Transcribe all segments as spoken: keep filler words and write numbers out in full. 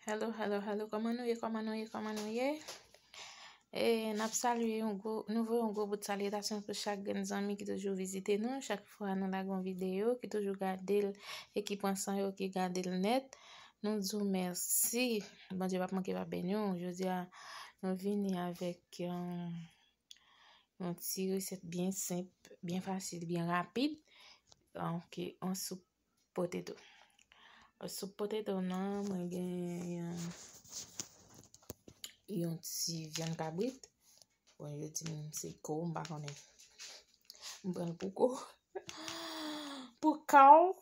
Hello, hello, hello. Kòman nou ye? Kòman nou ye? Kòman nou ye? E, n ap salye yon gwo, nou voye yon gwo bout salyatasyon pou chak grenn zanmi ki toujou vizite nou. Chak fwa nou lage yon videyo, ki toujou gade l e ki pran san yo, ki gade l nèt, nou di w mèsi. Bondye p ap manke pa beni w. Jodi a, nou vini avèk yon, yon ti resèt byen senp, byen fasil, byen rapid. Donk, yon soup poteto. Soup poteto nan, mwen gen yon, yon ti vyann kabrit. Bon, yo di m se ko, m pa konnen. M pran l pou ko. Pou kaw.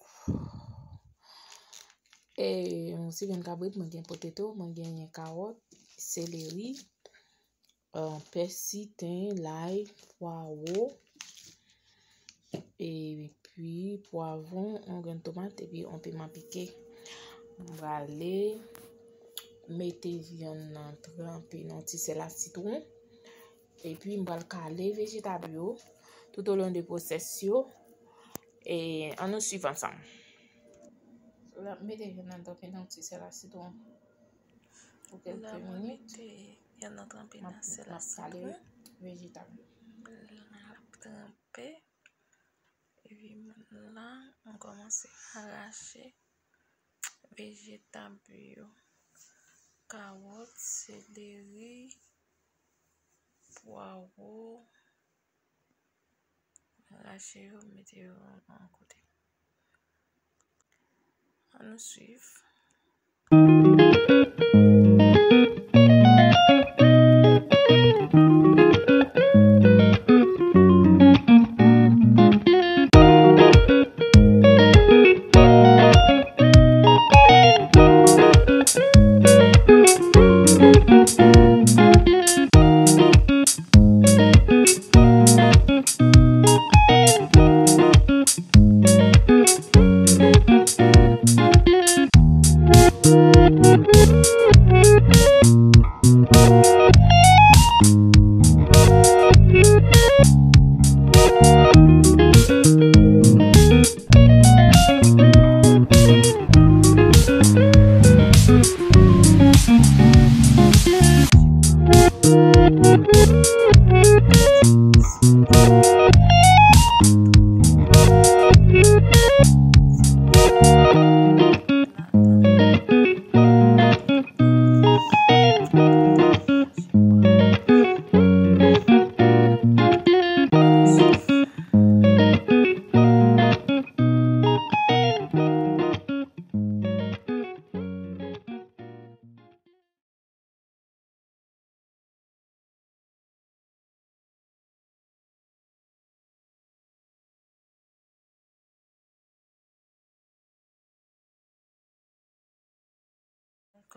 E, yon ti vyann kabrit, mwen gen poteto, mwen gen kawòt, seleri, euh, pèsi, ten, lay, pwawo, epi pwavwon, yon grenn tomat, epi yon piman pike. M prale mete vyann nan tranpe nan ti sèl a sitwon. Epi m pral kale vejetab yo tout au long de pwosès yo. E ann nou swiv ansanm. L ap mete vyann nan tranpe nan ti sèl a sitwon pou kèlke minit. Vyann nan tranpe nan sèl a sitwon. Vejetab yo. L ap tranpe. Epi la, m kòmanse arache vejetab yo. Kawòt, seleri, pwawo. Arache yo, mete yo yon kote. Ann nou swiv.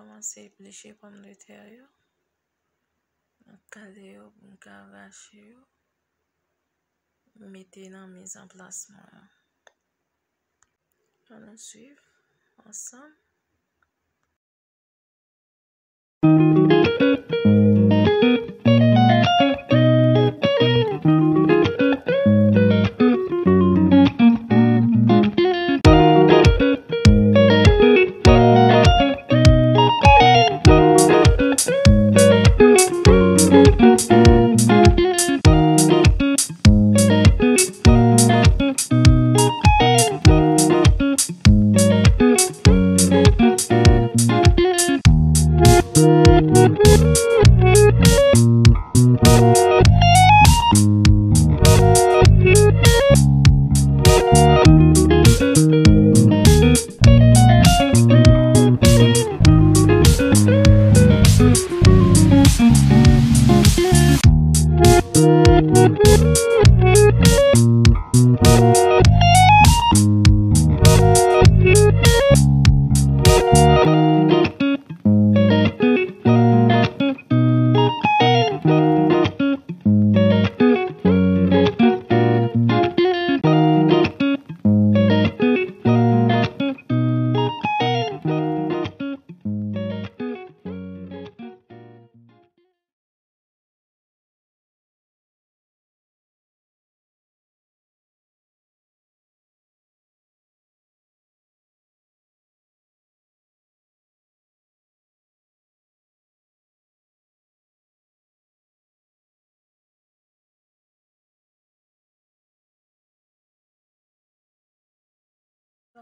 Kòmanse epleche pòmdetè yo. N ap kale yo pou n ka rache yo. Mete nan mizanplas mwen an. Ann nou swiv ansanm.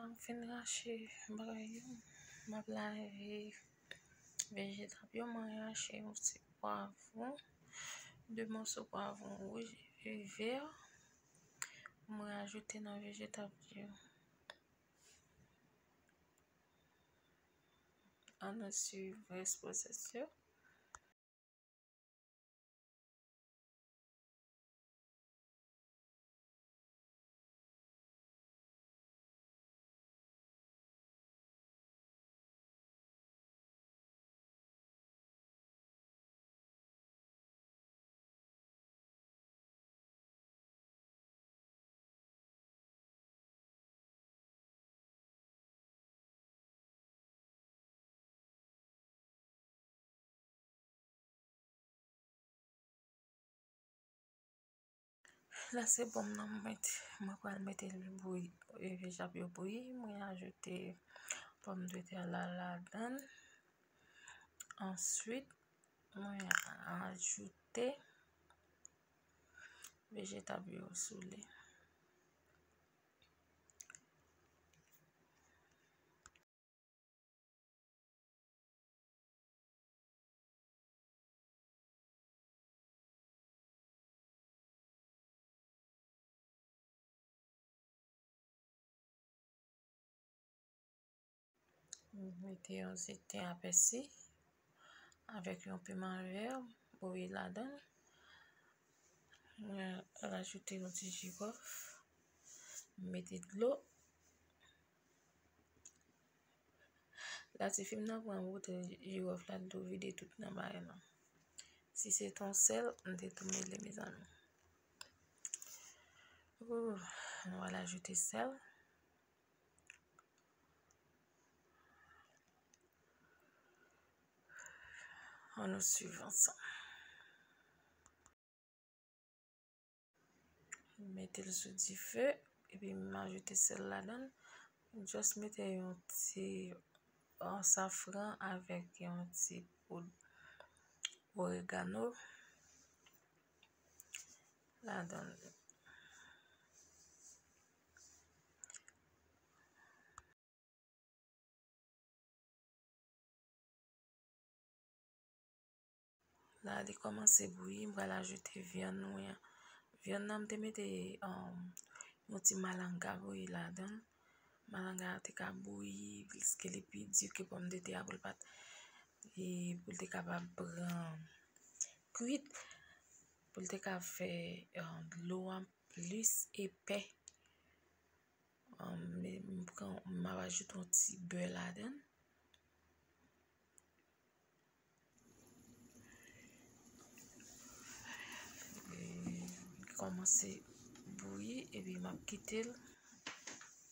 M fin rache bagay yo. M ap lave vejetab yo. Mwen rache yon ti pwavwon, de mòso pwavwon wouj e vè. Mwen ajoute nan vejetab yo. Ann swiv rès pwosès yo. La se pòm nan mwen, mwen pral mete l bouyi, e, vejab yo bouyi. Mwen ajoute pòmdetè la ladan l. Answit, mwen ajoute vejetab yo sou li. M mete yon ti ten apèsi avèk yon piman vè bouyi ladan l. Mwen rajoute yon ti jiwòf. M mete dlo. La, tifi m nan pran boutèy jiwòf la, l tou vide tout nan bagay lan. Si se t on sèl, m te tou mele, mezanmi. Ooh, nou pral ajoute sèl. Ann nou swiv ansanm. Mete l sou dife, epi m ajoute sèl ladan l. Just mete yon ti, uh, safran avèk yon ti poud oregano ladan l. La, li kòmanse bouyi, m pral ajoute vyann mwen an. Vyann nan, m te mete, um, yon ti malanga bouyi ladan l. Malanga a te ka bouyi, piske li pi di ke pòmdetè a, pou l pa t, e, pou l te kapab pran kwit, pou l te ka fè, um, dlo a plis epè. Um, m pran, m ap ajoute yon ti bè ladan l. Li kòmanse bouyi, epi m ap kite l.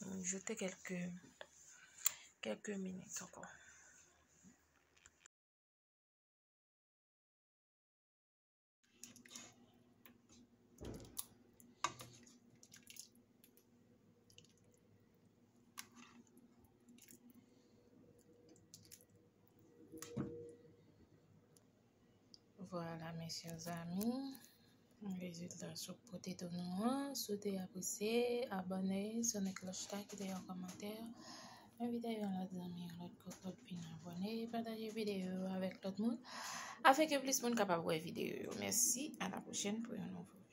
M joute kèlke, kèlke minit ankò. Vwala, mesyezanmi, rezilta soup poteto nou an. Si w te apresye, abòne, sonnen klòch la, kite yon kòmantè. Men videyo yon lòt zanmi, yon lòt kòk, lòt vin abòne, pataje videyo yo avèk lòt moun, afin ke plis moun kapab wè videyo yo. Mèsi, a la pwochèn pou yon nouvo